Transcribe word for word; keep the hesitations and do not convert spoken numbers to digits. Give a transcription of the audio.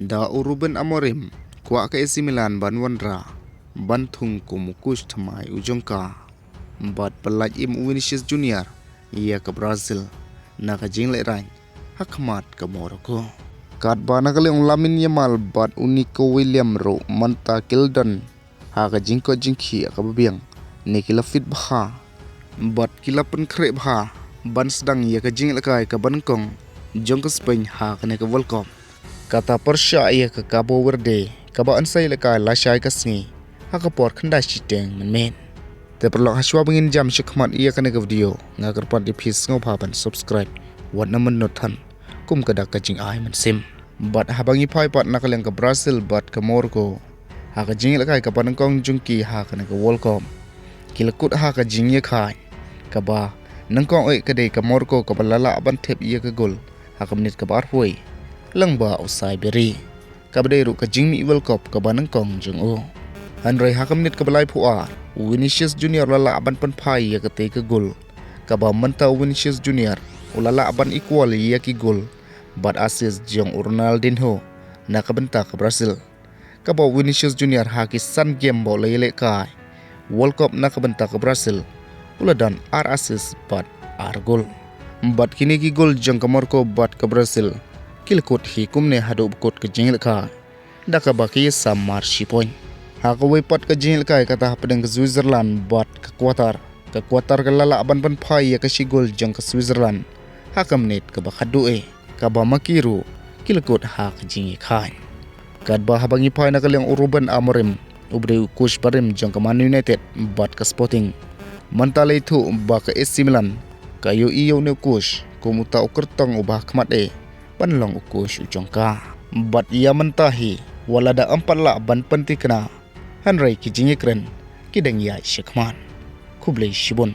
Da u Ruben Amorim kwah ka A C Milan ban wanrah ban thung kum u coach thymmai u jong ka bad pyllait im u Vinicius Junior ïa ka Brazil na ka jinglehrain ha khmat ka Morocco. Katba na ka liang u Lamine Yamal bad u Nico Williams ruh mynta ki la don ha ka jingkoit jingkhih kaba biang ne ki la fit bha bad ki la pynkhreh bha ban sdang ïa ka jingïalehkai kaba nyngkong jong ka Spain ha kane ka World Cup. Kata pyrshah ïa ka Cabo Verde kaba yn sa ïalehkai lashai ka sngi ha ka por khyndai shiteng mynmiet. Te paralok, hashwa ba ngin jam shakhmat ïa kane ka video, nga kyrpad ïa phi sngewbha ban subscribe wat na mynta than kum ka dak ka jingai mynsiem. Bad haba ngi phai pat na ka liang ka Brazil bad ka Morocco ha ka jingïalehkai kaba nyngkong jong ki ha kane ka World Cup, ki la kut ha ka jingïakhaiñ kaba nyngkong eh ka dei ka Morocco kaba la lah ban thep ïa ka gol ha ka minit kaba arphew lang ba u Saiberi, kaba dei ruh ka jingmih World Cup kaba nyngkong jong u. Hynrei ha ka minit kaba laiphew ar u Vinicius Junior la lah ban pynphai ïa katei ka gol, kaba mynta u Vinicius Junior u la lah ban equal ïa ki gol bad assist jong u Ronaldinho na ka bynta ka Brazil. Kaba u Vinicius Junior ha ki san game ba u la ïalehkai World Cup na ka bynta ka Brazil, u la don ar assist bad ar gol. Bad kine ki gol jong ka Morocco bad ka Brazil ki la kut hi kumne haduh ba kut ka jingïalehkai, da kaba ki ïasam mar shi point. Ha kawei pat ka jingïalehkai kata hapdeng ka Switzerland bad ka Qatar, ka Qatar ka la lah ban pynphai ïa ka shi gol jong ka Switzerland ha ka minit kaba khatduh eh, kaba ma ki ruh ki la kut ha ka jingïakhaiñ. Katba haba ngi phai na ka liang u Ruben Amorim, uba dei u coach barim jong ka Man United bad ka Sporting, mynta la ïathuh ba ka A C Milan ka ïohi ïa une u coach kum uta u kyrtong uba khmat eh ban long u coach u jong ka. Bad ïa mynta hi, wat la da ym pat lah ban pynthikna, hynrei ki jingïakren ki dang ïaid shakhmat. Khublei shibun.